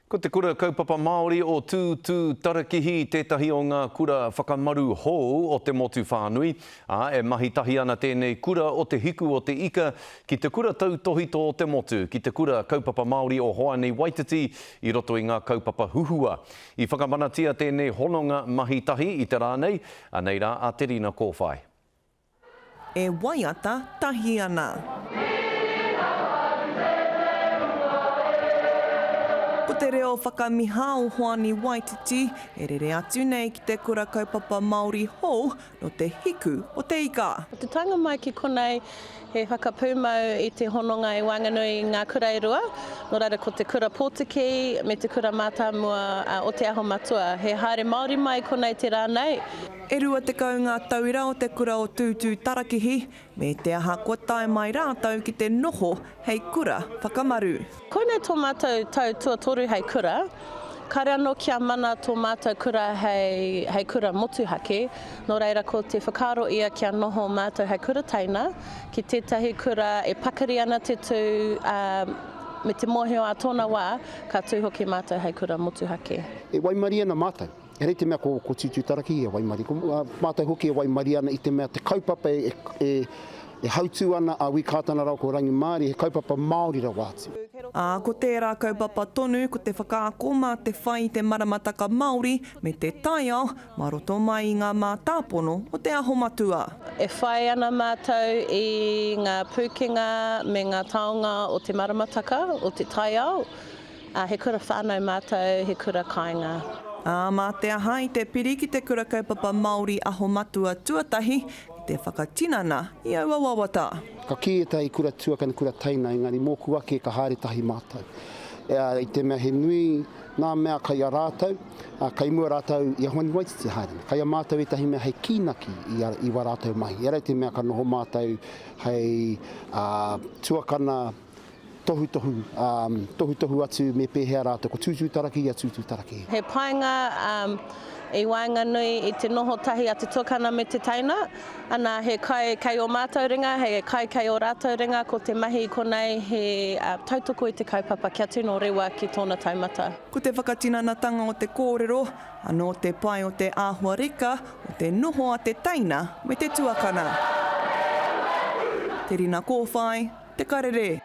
Ko Te Kura Kaupapa Māori o Tū Tū Tarakihi tētahi o ngā kura whakamaru hou o te motu whānui, ā, e mahi tahi ana tēnei kura o Te Hiku o Te Ika ki te kura tautōhito o te motu, ki te Kura Kaupapa Māori o Hoani Waititi i roto i ngā kaupapa huhua. I whakamanatia tēnei hononga mahi tahi i te rā nei, anei rā a Te Rina Kōwhai. E waiata tahi ana. Ko te reo whakamiha o Hoani Waititi e rere atu nei ki te kura kaupapa Māori hou nō te hiku o te ika. Ko te taenga mai ki konei he whakapūmau i te hononga i waenganui i ngā kura e rua, nō reira ko te kura Pōtiki me te kura mātāmua o Te Aho Matua. He haere Māori mai konei te rā nei. E 20 ngā tauira o te kura o Tūtū Tarakihi, me te aha kua tae mai rātou ki te noho hei kura whakamaru. Koinei tō mātou tau tuatoru hei kura, kāre anō kia mana tō mātou kura hei, hei kura motuhake, nō reira ko te whakaaro ia kia noho mātou hei kura teina, ki tētahi kura e pakari ana te tū, ā, me te mōhio ā tōna wā, ka tū hoki mātou hei kura motuhake. E waimarie ana mātou. Ehara i te mea ko, ko Tūtūtaraki e waimarie, ko mātou hoki e waimarie ana i te mea te kaupapa e, e, e hautū ana a Wi Kātana rāua ko Rangimārie, he kaupapa Māori rawa atu. Ā, ko tērā kaupapa tonu ko te whakaako mā te whai i te maramataka Māori me te taiao mā roto mai i ngā mātāpono o Te Aho Matua. E whai ana mātou i ngā pūkenga me ngā taonga o te maramataka, o te taiao, Ā, he kura whānau mātou, he kura kāinga. Ā, mā te aha i te piri ki te Kura Kaupapa Māori Aho Matua tuatahi ki te whakatinana i aua wawata. Ka kī ētahi kura tuakana, kura teina, engari mōku ake ka haere tahi mātou. I te mea he nui ngā mea kai a rātou, kai mua rātou i a Hoani Waititi haere ana. Kai a mātou ētahi mea hei kīnaki i wā rātou mahi. Ehara i te mea ka noho mātou hei tuakana tohutohu, tohutohu atu me pēhea rātou, ko Tūtūtaraki ia Tūtūtaraki. He painga i waenganui i te noho tahi a te tuakana me te teina, ana he kai kei ō mātou ringa, he kai kei ō rātou ringa, ko te mahi i konei he tautoko i te kaupapa kia tino rewa ki tōna taumata. Ko te whakatinanatanga o te kōrero, anō te pai o te āhua reka o te noho a te teina me te tuakana. Te Rina Kōwhai, Te Karere.